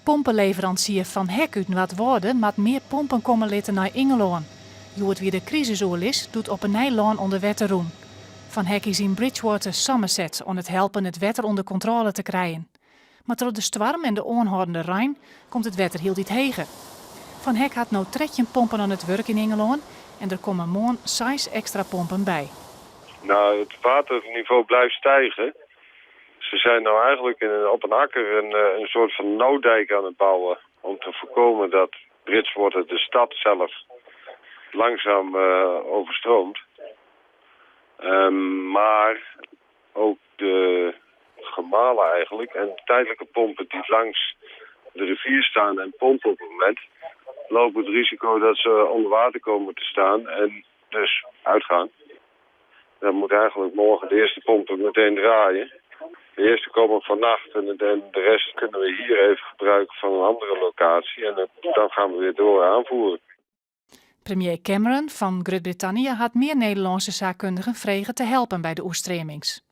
Pompeleveransier Van Heck út Noardwâlde moat mear pompen komme litte nei Ingelân. Hjoed wie der krisisoerlis doe't op 'e nij lân ûnder wetter rûn. Van Heck is yn Bridgwater, Somerset oan it helpen it wetter ûnder kontrôle te krijen. Mar troch de stoarm en de oanhâldende rein komt it wetter hieltyd heger. Van Heck hat no 13 pompen oan it wurk yn Ingelân en der komme moarn seis ekstra pompen by. Nou, het waterniveau blijft stijgen. Ze zijn nou eigenlijk op een akker een soort van nooddijk aan het bouwen om te voorkomen dat Bridgwater, de stad zelf, langzaam overstroomt. Maar ook de gemalen eigenlijk en tijdelijke pompen die langs de rivier staan en pompen op het moment, lopen het risico dat ze onder water komen te staan en dus uitgaan. Dan moet eigenlijk morgen de eerste pompen meteen draaien. De eerste komen vannacht en de rest kunnen we hier even gebruiken van een andere locatie. En dan gaan we weer door aanvoeren. Premier Cameron fan Grut-Brittannië hat mear Nederlânske saakkundigen frege te helpen by de oerstreamings.